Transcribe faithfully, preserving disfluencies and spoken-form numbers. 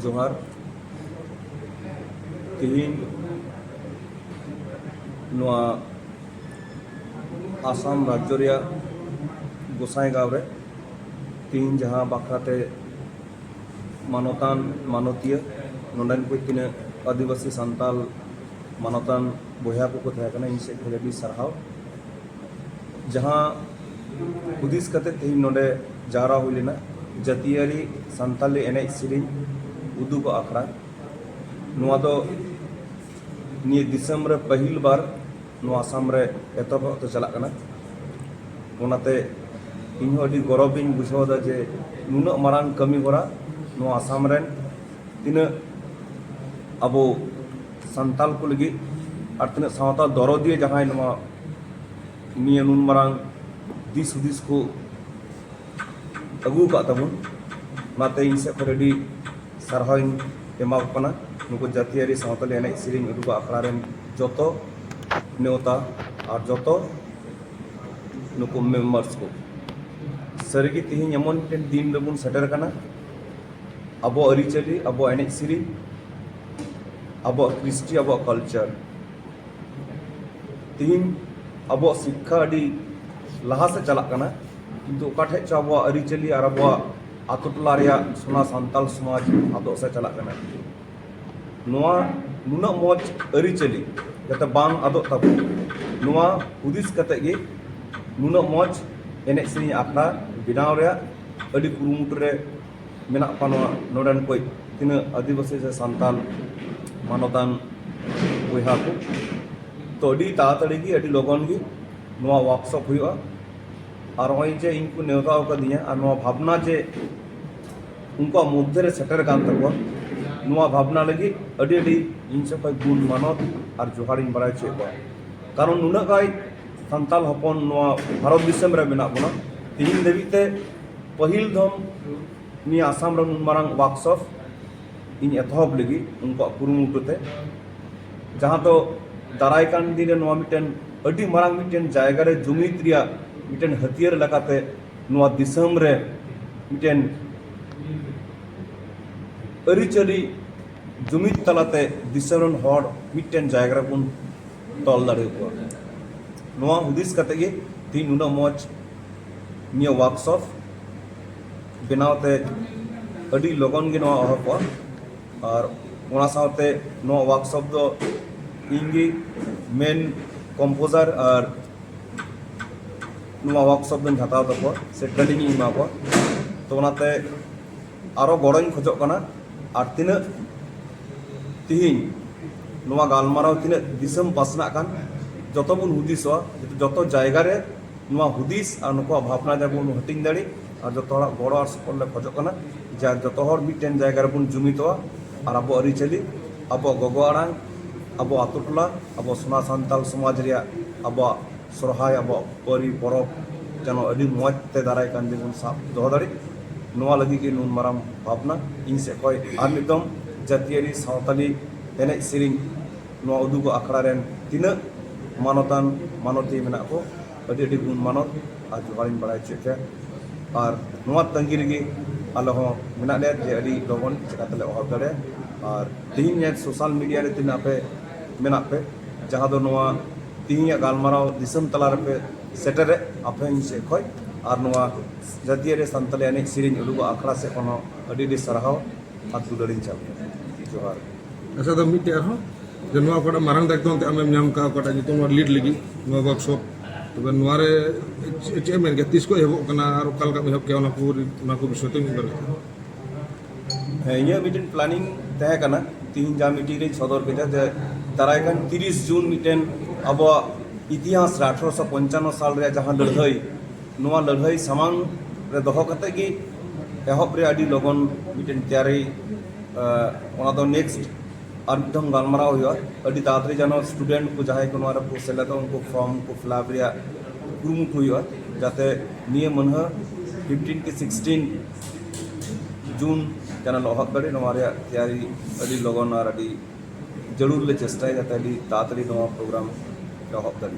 ᱡᱚᱦᱟᱨ᱾ ᱛᱮᱦᱮᱧ ᱱᱚᱣᱟ ᱟᱥᱟᱢ ᱨᱟᱡᱽᱡᱚ ᱨᱮᱭᱟᱜ ᱜᱚᱸᱥᱟᱭᱜᱟᱸᱣ ᱨᱮ ᱛᱮᱦᱮᱧ ᱡᱟᱦᱟᱸ ᱵᱟᱠᱷᱨᱟ ᱛᱮ ᱢᱟᱱᱚᱛᱟᱱ ᱢᱟᱱᱚᱛᱤᱭᱟᱹ, ᱱᱚᱰᱮᱱ ᱠᱚ ᱛᱤᱱᱟᱹᱜ ᱟᱹᱫᱤᱵᱟᱹᱥᱤ ᱥᱟᱱᱛᱟᱞ ᱢᱟᱱᱚᱛᱟᱱ ᱵᱚᱭᱦᱟ ᱠᱚᱠᱚ ᱛᱟᱦᱮᱸ ᱠᱟᱱᱟ, ᱤᱧ ᱥᱮᱫ ᱠᱷᱚᱱ ᱟᱹᱰᱤ ᱥᱟᱨᱦᱟᱣ᱾ ᱡᱟᱦᱟᱸ ᱦᱩᱫᱤᱥ ᱠᱟᱛᱮ ᱛᱮᱦᱮᱧ ᱱᱚᱰᱮ ᱡᱟᱣᱨᱟ ᱦᱩᱭ ᱞᱮᱱᱟ, ᱡᱟᱹᱛᱤᱭᱟᱹᱨᱤ ᱥᱟᱱᱛᱟᱞᱤ ᱮᱱᱮᱡ ᱥᱮᱨᱮᱧ ᱩᱫᱩᱜᱚᱜ ᱟᱠᱷᱲᱟ, ᱱᱚᱣᱟ ᱫᱚ ᱱᱤᱭᱟᱹ ᱫᱤᱥᱚᱢ ᱨᱮ ᱯᱟᱹᱦᱤᱞ ᱵᱟᱨ ᱱᱚᱣᱟ ᱟᱥᱟᱢ ᱨᱮ ᱮᱛᱚᱦᱚᱵ ᱛᱮ ᱪᱟᱞᱟᱜ ᱠᱟᱱᱟ᱾ ᱚᱱᱟᱛᱮ ᱤᱧᱦᱚᱸ ᱟᱹᱰᱤ ᱜᱚᱨᱚᱵᱤᱧ ᱵᱩᱡᱷᱟᱹᱣ ᱮᱫᱟ ᱡᱮ ᱱᱩᱱᱟᱹᱜ ᱢᱟᱨᱟᱝ ᱠᱟᱹᱢᱤ ᱦᱚᱨᱟ ᱱᱚᱣᱟ ᱟᱥᱟᱢ ᱨᱮᱱ ᱛᱤᱱᱟᱹᱜ ᱟᱵᱚ ᱥᱟᱱᱛᱟᱞ ᱠᱚ ᱞᱟᱹᱜᱤᱫ ᱟᱨ ᱛᱤᱱᱟᱹᱜ ᱥᱟᱶᱛᱟ ᱫᱚᱨᱚᱫᱤᱭᱟᱹ ᱡᱟᱦᱟᱸᱭ ᱱᱚᱣᱟ ᱱᱤᱭᱟᱹ ᱱᱩᱱ ᱢᱟᱨᱟᱝ ᱫᱤᱥ ᱦᱩᱫᱤᱥ ᱠᱚ ᱟᱹᱜᱩ ᱟᱠᱟᱫ ᱛᱟᱵᱚᱱ, ᱚᱱᱟᱛᱮ ᱤᱧ ᱥᱮᱫ ᱠᱷᱚᱱ ᱟᱹᱰᱤ ᱥᱟᱨᱦᱟᱣᱤᱧ ᱮᱢᱟ ᱠᱚ ᱠᱟᱱᱟ᱾ ᱱᱩᱠᱩ ᱡᱟᱹᱛᱤᱭᱟᱹᱨᱤ ᱥᱟᱶᱛᱟᱞᱤ ᱮᱱᱮᱡ ᱥᱮᱨᱮᱧ ᱩᱫᱩᱜ ᱟᱠᱷᱲᱟ ᱨᱮᱱ ᱡᱚᱛᱚ ᱱᱮᱣᱛᱟ ᱟᱨ ᱡᱚᱛᱚ ᱱᱩᱠᱩ ᱢᱮᱢᱵᱟᱨᱥ ᱠᱚ᱾ ᱥᱟᱹᱨᱤᱜᱮ ᱛᱮᱦᱮᱧ ᱮᱢᱚᱱ ᱢᱤᱫᱴᱮᱱ ᱫᱤᱱ ᱨᱮᱵᱚᱱ ᱥᱮᱴᱮᱨ ᱠᱟᱱᱟ, ᱟᱵᱚᱣᱟᱜ ᱟᱹᱨᱤᱪᱟᱹᱞᱤ, ᱟᱵᱚᱣᱟᱜ ᱮᱱᱮᱡ ᱥᱮᱨᱮᱧ, ᱟᱵᱚᱣᱟᱜ ᱠᱨᱤᱥᱴᱤ, ᱟᱵᱚᱣᱟᱜ ᱠᱟᱞᱪᱟᱨ᱾ ᱛᱮᱦᱮᱧ ᱟᱵᱚᱣᱟᱜ ᱥᱤᱠᱠᱷᱟ ᱟᱹᱰᱤ ᱞᱟᱦᱟ ᱥᱮᱫ ᱪᱟᱞᱟᱜ ᱠᱟᱱᱟ, ᱠᱤᱱᱛᱩ ᱚᱠᱟ ᱴᱷᱮᱡ ᱪᱚ ᱟᱵᱚᱣᱟᱜ ᱟᱹᱨᱤᱪᱟᱹᱞᱤ ᱟᱨ ᱟᱵᱚᱣᱟᱜ ᱟᱛᱳ ᱴᱚᱞᱟ ᱨᱮᱭᱟᱜ ᱥᱚᱱᱟ ᱥᱟᱱᱛᱟᱞ ᱥᱚᱢᱟᱡᱽ ᱟᱫᱚᱜ ᱥᱮᱫ ᱪᱟᱞᱟᱜ ᱠᱟᱱᱟ᱾ ᱱᱚᱣᱟ ᱱᱩᱱᱟᱹᱜ ᱢᱚᱡᱽ ᱟᱹᱨᱤᱪᱟᱹᱞᱤ ᱡᱟᱛᱮ ᱵᱟᱝ ᱟᱫᱚᱜ ᱛᱟᱵᱚᱱ, ᱱᱚᱣᱟ ᱦᱩᱫᱤᱥ ᱠᱟᱛᱮ ᱜᱮ ᱱᱩᱱᱟᱹᱜ ᱢᱚᱡᱽ ᱮᱱᱮᱡ ᱥᱮᱨᱮᱧ ᱟᱠᱷᱲᱟ ᱵᱮᱱᱟᱣ ᱨᱮᱭᱟᱜ ᱟᱹᱰᱤ ᱠᱩᱨᱩᱢᱩᱴᱩ ᱨᱮ ᱢᱮᱱᱟᱜ ᱠᱚᱣᱟ ᱱᱚᱣᱟ ᱱᱚᱰᱮᱱ ᱠᱚ ᱛᱤᱱᱟᱹᱜ ᱟᱹᱫᱤᱵᱟᱹᱥᱤ ᱥᱮ ᱥᱟᱱᱛᱟᱞ ᱢᱟᱱᱚᱛᱟᱱ ᱵᱚᱭᱦᱟ ᱠᱚ᱾ ᱛᱚ, ᱟᱹᱰᱤ ᱛᱟᱲᱟᱛᱟᱲᱤ ᱜᱮ, ᱟᱹᱰᱤ ᱞᱚᱜᱚᱱ ᱜᱮ ᱱᱚᱣᱟ ᱣᱟᱨᱠᱥᱚᱯ ᱦᱩᱭᱩᱜᱼᱟ᱾ ᱟᱨ ᱱᱚᱜᱼᱚᱭ ᱡᱮ ᱤᱧ ᱠᱚ ᱱᱮᱣᱛᱟ ᱟᱠᱟᱫᱤᱧᱟ ᱟᱨ ᱱᱚᱣᱟ ᱵᱷᱟᱵᱽᱱᱟ ᱡᱮ ᱩᱱᱠᱩᱣᱟᱜ ᱢᱚᱫᱽᱫᱷᱮ ᱨᱮ ᱥᱮᱴᱮᱨ ᱠᱟᱱ ᱛᱟᱠᱚᱣᱟ, ᱱᱚᱣᱟ ᱵᱷᱟᱵᱽᱱᱟ ᱞᱟᱹᱜᱤᱫ ᱟᱹᱰᱤ ᱟᱹᱰᱤ ᱤᱧ ᱥᱮᱫ ᱠᱷᱚᱱ ᱜᱩᱱ ᱢᱟᱱᱚᱛ ᱟᱨ ᱡᱚᱦᱟᱨᱤᱧ ᱵᱟᱲᱟᱭ ᱦᱚᱪᱚᱭᱮᱫ ᱠᱚᱣᱟ᱾ ᱠᱟᱨᱚᱱ ᱱᱩᱱᱟᱹᱜ ᱜᱟᱱ ᱥᱟᱱᱛᱟᱞ ᱦᱚᱯᱚᱱ ᱱᱚᱣᱟ ᱵᱷᱟᱨᱚᱛ ᱫᱤᱥᱚᱢ ᱨᱮ ᱢᱮᱱᱟᱜ ᱵᱚᱱᱟ, ᱛᱮᱦᱮᱧ ᱫᱷᱟᱹᱵᱤᱡ ᱛᱮ ᱯᱟᱹᱦᱤᱞ ᱫᱷᱚᱢ ᱱᱤᱭᱟᱹ ᱟᱥᱟᱢ ᱨᱮ ᱱᱩᱱ ᱢᱟᱨᱟᱝ ᱣᱟᱨᱠᱥᱚᱯ ᱤᱧ ᱮᱛᱚᱦᱚᱵ ᱞᱟᱹᱜᱤᱫ ᱩᱱᱠᱩᱣᱟᱜ ᱠᱩᱨᱩᱢᱩᱴᱩ ᱛᱮ, ᱡᱟᱦᱟᱸ ᱫᱚ ᱫᱟᱨᱟᱭ ᱠᱟᱱ ᱫᱤᱱ ᱨᱮ ᱱᱚᱣᱟ ᱢᱤᱫᱴᱮᱱ ᱟᱹᱰᱤ ᱢᱟᱨᱟᱝ ᱢᱤᱫᱴᱮᱱ ᱡᱟᱭᱜᱟ ᱨᱮ ᱡᱩᱢᱤᱫ ᱨᱮᱭᱟᱜ ᱢᱤᱫᱴᱮᱱ ᱦᱟᱹᱛᱭᱟᱹᱨ ᱞᱮᱠᱟᱛᱮ ᱱᱚᱣᱟ ᱫᱤᱥᱚᱢ ᱨᱮ ᱢᱤᱫᱴᱮᱱ ᱟᱹᱨᱤᱪᱟᱹᱞᱤ ᱡᱩᱢᱤᱫ ᱛᱟᱞᱟᱛᱮ ᱫᱤᱥᱚᱢ ᱨᱮᱱ ᱦᱚᱲ ᱢᱤᱫᱴᱮᱱ ᱡᱟᱭᱜᱟ ᱨᱮᱵᱚᱱ ᱛᱚᱞ ᱫᱟᱲᱮᱭᱟᱠᱚᱣᱟ᱾ ᱱᱚᱣᱟ ᱦᱩᱫᱤᱥ ᱠᱟᱛᱮ ᱜᱮ ᱛᱮᱦᱮᱧ ᱱᱩᱱᱟᱹᱜ ᱢᱚᱡᱽ ᱱᱤᱭᱟᱹ ᱣᱟᱨᱠᱥᱚᱯ ᱵᱮᱱᱟᱣ ᱛᱮ ᱟᱹᱰᱤ ᱞᱚᱜᱚᱱ ᱜᱮ ᱱᱚᱣᱟ ᱮᱦᱚᱵᱚᱜᱼᱟ᱾ ᱟᱨ ᱚᱱᱟ ᱥᱟᱶᱛᱮ ᱱᱚᱣᱟ ᱣᱟᱨᱠᱥᱚᱯ ᱫᱚ ᱤᱧ ᱜᱮ ᱢᱮᱱ ᱠᱚᱢᱯᱳᱡᱟᱨ ᱟᱨ ᱱᱚᱣᱟ ᱣᱟᱨᱠᱥᱚᱯ ᱫᱚᱧ ᱦᱟᱛᱟᱣ ᱛᱟᱠᱚᱣᱟ ᱥᱮ ᱴᱨᱮᱱᱤᱝ ᱤᱧ ᱮᱢᱟ ᱠᱚᱣᱟ᱾ ᱛᱚ ᱚᱱᱟᱛᱮ ᱟᱨᱚ ᱜᱚᱲᱚᱧ ᱠᱷᱚᱡᱚᱜ ᱠᱟᱱᱟ᱾ ᱟᱨ ᱛᱤᱱᱟᱹᱜ ᱛᱤᱦᱤᱧ ᱱᱚᱣᱟ ᱜᱟᱞᱢᱟᱨᱟᱣ ᱛᱤᱱᱟᱹᱜ ᱫᱤᱥᱚᱢ ᱯᱟᱥᱱᱟᱜ ᱠᱟᱱ, ᱡᱚᱛᱚ ᱵᱚᱱ ᱦᱩᱫᱤᱥᱚᱜᱼᱟ, ᱡᱚᱛᱚ ᱡᱟᱭᱜᱟ ᱨᱮ ᱱᱚᱣᱟ ᱦᱩᱫᱤᱥ ᱟᱨ ᱱᱩᱠᱩᱣᱟᱜ ᱵᱷᱟᱵᱽᱱᱟ ᱡᱟᱦᱟᱸ ᱵᱚᱱ ᱦᱟᱹᱴᱤᱧ ᱫᱟᱲᱮ, ᱟᱨ ᱡᱚᱛᱚ ᱦᱚᱲᱟᱜ ᱜᱚᱲᱚ ᱟᱨ ᱥᱚᱯᱚᱦᱚᱫ ᱞᱮ ᱠᱷᱚᱡᱚᱜ ᱠᱟᱱᱟ ᱡᱮ ᱡᱚᱛᱚ ᱦᱚᱲ ᱢᱤᱫᱴᱮᱱ ᱡᱟᱭᱜᱟ ᱨᱮᱵᱚᱱ ᱡᱩᱢᱤᱫᱚᱜᱼᱟ ᱟᱨ ᱟᱵᱚ ᱟᱹᱨᱤᱪᱟᱹᱞᱤ, ᱟᱵᱚᱣᱟᱜ ᱜᱚᱜᱚ ᱟᱲᱟᱝ, ᱟᱵᱚ ᱟᱛᱳ ᱴᱚᱞᱟ, ᱟᱵᱚ ᱥᱚᱱᱟ ᱥᱟᱱᱛᱟᱲ ᱥᱚᱢᱟᱡᱽ ᱨᱮᱭᱟᱜ ᱟᱵᱚᱣᱟᱜ ᱥᱚᱨᱦᱟᱭ, ᱟᱵᱚᱣᱟᱜ ᱯᱟᱹᱨᱤ ᱯᱚᱨᱚᱵᱽ ᱡᱮᱱᱚ ᱟᱹᱰᱤ ᱢᱚᱡᱽ ᱛᱮ ᱫᱟᱨᱟᱭ ᱠᱟᱱ ᱫᱤᱱ ᱵᱚᱱ ᱥᱟᱵ ᱫᱚᱦᱚ ᱫᱟᱲᱮᱜ, ᱱᱚᱣᱟ ᱞᱟᱹᱜᱤᱫ ᱜᱮ ᱱᱩᱱ ᱢᱟᱨᱟᱝ ᱵᱷᱟᱵᱽᱱᱟ᱾ ᱤᱧ ᱥᱮᱫ ᱠᱷᱚᱱ ᱟᱨ ᱢᱤᱫ ᱫᱚᱢ ᱡᱟᱹᱛᱤᱭᱟᱹᱨᱤ ᱥᱟᱶᱛᱟᱞᱤ ᱮᱱᱮᱡ ᱥᱮᱨᱮᱧ ᱱᱚᱣᱟ ᱩᱫᱩᱜᱚᱜ ᱟᱠᱷᱲᱟ ᱨᱮᱱ ᱛᱤᱱᱟᱹᱜ ᱢᱟᱱᱚᱛᱟᱱ ᱢᱟᱱᱚᱛᱤᱭᱟᱹ ᱢᱮᱱᱟᱜ ᱠᱚ, ᱟᱹᱰᱤ ᱟᱹᱰᱤ ᱜᱩᱱ ᱢᱟᱱᱚᱛ ᱟᱨ ᱡᱚᱦᱟᱨᱤᱧ ᱵᱟᱲᱟᱭ ᱦᱚᱪᱚᱭᱮᱫ ᱯᱮᱭᱟ᱾ ᱟᱨ ᱱᱚᱣᱟ ᱛᱟᱺᱜᱤ ᱨᱮᱜᱮ ᱟᱞᱮ ᱦᱚᱸ ᱢᱮᱱᱟᱜ ᱞᱮᱭᱟ ᱡᱮ ᱟᱹᱰᱤ ᱞᱚᱜᱚᱱ ᱪᱤᱠᱟᱹ ᱛᱮᱞᱮ ᱮᱦᱚᱵ ᱫᱟᱲᱮᱭᱟᱜᱼᱟ᱾ ᱟᱨ ᱛᱮᱦᱮᱧ ᱥᱳᱥᱟᱞ ᱢᱤᱰᱤᱭᱟ ᱨᱮ ᱛᱤᱱᱟᱹᱜ ᱟᱯᱮ ᱢᱮᱱᱟᱜ ᱯᱮ, ᱡᱟᱦᱟᱸ ᱫᱚ ᱱᱚᱣᱟ ᱛᱮᱦᱮᱧᱟᱜ ᱜᱟᱞᱢᱟᱨᱟᱣ ᱫᱤᱥᱚᱢ ᱛᱟᱞᱟ ᱨᱮᱯᱮ ᱥᱮᱴᱮᱨᱮᱫ, ᱟᱯᱮ ᱤᱧ ᱥᱮᱫ ᱠᱷᱚᱱ ᱟᱨ ᱱᱚᱣᱟ ᱡᱟᱹᱛᱤᱭᱟᱹᱨᱤ ᱥᱟᱱᱛᱟᱞᱤ ᱮᱱᱮᱡ ᱥᱮᱨᱮᱧ ᱩᱫᱩᱜᱚᱜ ᱟᱠᱷᱲᱟ ᱥᱮᱫ ᱠᱷᱚᱱ ᱦᱚᱸ ᱟᱹᱰᱤ ᱟᱹᱰᱤ ᱥᱟᱨᱦᱟᱣ ᱟᱨ ᱫᱩᱞᱟᱹᱲᱤᱧ ᱪᱟᱞ ᱠᱮᱫᱟ᱾ ᱡᱚᱦᱟᱨ᱾ ᱟᱪᱪᱷᱟ, ᱫᱚ ᱢᱤᱫᱴᱮᱡ ᱟᱨᱦᱚᱸ, ᱡᱮ ᱱᱚᱣᱟ ᱚᱠᱟᱴᱟᱜ ᱢᱟᱨᱟᱝ ᱫᱟᱭᱤᱛᱛᱚ ᱚᱱᱛᱮ ᱟᱢᱮᱢ ᱧᱟᱢ ᱠᱟᱜᱼᱟ, ᱚᱠᱟᱴᱟᱜ ᱧᱩᱛᱩᱢ ᱱᱚᱣᱟ ᱞᱤᱰ ᱞᱟᱹᱜᱤᱫ, ᱱᱚᱣᱟ ᱣᱟᱨᱠᱥᱚᱯ, ᱛᱚᱵᱮ ᱱᱚᱣᱟ ᱨᱮ ᱪᱮᱫ, ᱪᱮᱫ ᱮᱢ ᱢᱮᱱ ᱠᱮᱭᱟ, ᱛᱤᱥ ᱠᱷᱚᱱ ᱮᱦᱚᱵᱚᱜ ᱠᱟᱱᱟ ᱟᱨ ᱚᱠᱟ ᱞᱮᱠᱟᱢ ᱮᱦᱚᱵ ᱠᱮᱭᱟ, ᱚᱱᱟ ᱠᱚ, ᱚᱱᱟ ᱠᱚ ᱵᱤᱥᱚᱭ ᱛᱮ ᱢᱤᱫ ᱵᱟᱨ ᱠᱟᱛᱷᱟ? ᱦᱮᱸ, ᱤᱧᱟᱹᱜ ᱢᱤᱫᱴᱮᱱ ᱯᱞᱟᱱᱤᱝ ᱛᱟᱦᱮᱸ ᱠᱟᱱᱟ, ᱛᱤᱦᱤᱧ ᱡᱟ ᱢᱤᱴᱤᱝ ᱨᱮᱧ ᱥᱚᱫᱚᱨ ᱠᱮᱫᱟ ᱡᱮ ᱫᱟᱨᱟᱭ ᱠᱟᱱ ᱛᱤᱨᱤᱥ ᱡᱩᱱ ᱢᱤᱫᱴᱮᱱ ᱟᱵᱚᱣᱟᱜ ᱤᱛᱤᱦᱟᱥ ᱨᱮ ᱟᱴᱷᱨᱚᱥᱚ ᱯᱚᱧᱪᱟᱱᱱᱚ ᱥᱟᱞ ᱨᱮᱭᱟᱜ ᱡᱟᱦᱟᱸ ᱞᱟᱹᱲᱦᱟᱹᱭ, ᱱᱚᱣᱟ ᱞᱟᱹᱲᱦᱟᱹᱭ ᱥᱟᱢᱟᱝ ᱨᱮ ᱫᱚᱦᱚ ᱠᱟᱛᱮ ᱜᱮ ᱮᱦᱚᱵ ᱨᱮ ᱟᱹᱰᱤ ᱞᱚᱜᱚᱱ ᱢᱤᱫᱴᱮᱱ ᱛᱮᱭᱟᱨᱤ, ᱟᱸ, ᱚᱱᱟ ᱫᱚ ᱱᱮᱠᱥᱴ ᱟᱨ ᱢᱤᱫ ᱫᱷᱟᱣ ᱜᱟᱞᱢᱟᱨᱟᱣ ᱦᱩᱭᱩᱜᱼᱟ᱾ ᱟᱹᱰᱤ ᱛᱟᱲᱟᱛᱟᱲᱤ ᱡᱮᱱᱚ ᱥᱴᱩᱰᱮᱱᱴ ᱠᱚ ᱡᱟᱦᱟᱸᱭ ᱠᱚ ᱱᱚᱣᱟ ᱨᱮᱠᱚ ᱥᱮᱞᱮᱫᱚᱜ, ᱩᱱᱠᱩ ᱯᱷᱚᱨᱢ ᱠᱚ ᱯᱷᱤᱞᱟᱯ ᱨᱮᱭᱟᱜ ᱠᱩᱨᱩᱢᱩᱴᱩ ᱦᱩᱭᱩᱜᱼᱟ, ᱡᱟᱛᱮ ᱱᱤᱭᱟᱹ ᱢᱟᱹᱱᱦᱟᱹ ᱯᱷᱤᱯᱴᱤᱱ ᱠᱤ ᱥᱤᱠᱥᱴᱤᱱ ᱡᱩᱱ ᱡᱮᱱᱚ ᱞᱮ ᱮᱦᱚᱵ ᱫᱟᱲᱮ᱾ ᱱᱚᱣᱟ ᱨᱮᱭᱟᱜ ᱛᱮᱭᱟᱨᱤ ᱟᱹᱰᱤ ᱞᱚᱜᱚᱱ ᱟᱨ ᱟᱹᱰᱤ ᱡᱟᱹᱨᱩᱲ ᱞᱮ ᱪᱮᱥᱴᱟᱭᱟ ᱡᱟᱛᱮ ᱟᱹᱰᱤ ᱛᱟᱲᱟᱛᱟᱲᱤ ᱱᱚᱣᱟ ᱯᱨᱳᱜᱨᱟᱢ ᱮᱦᱚᱵ ᱫᱟᱲᱮ᱾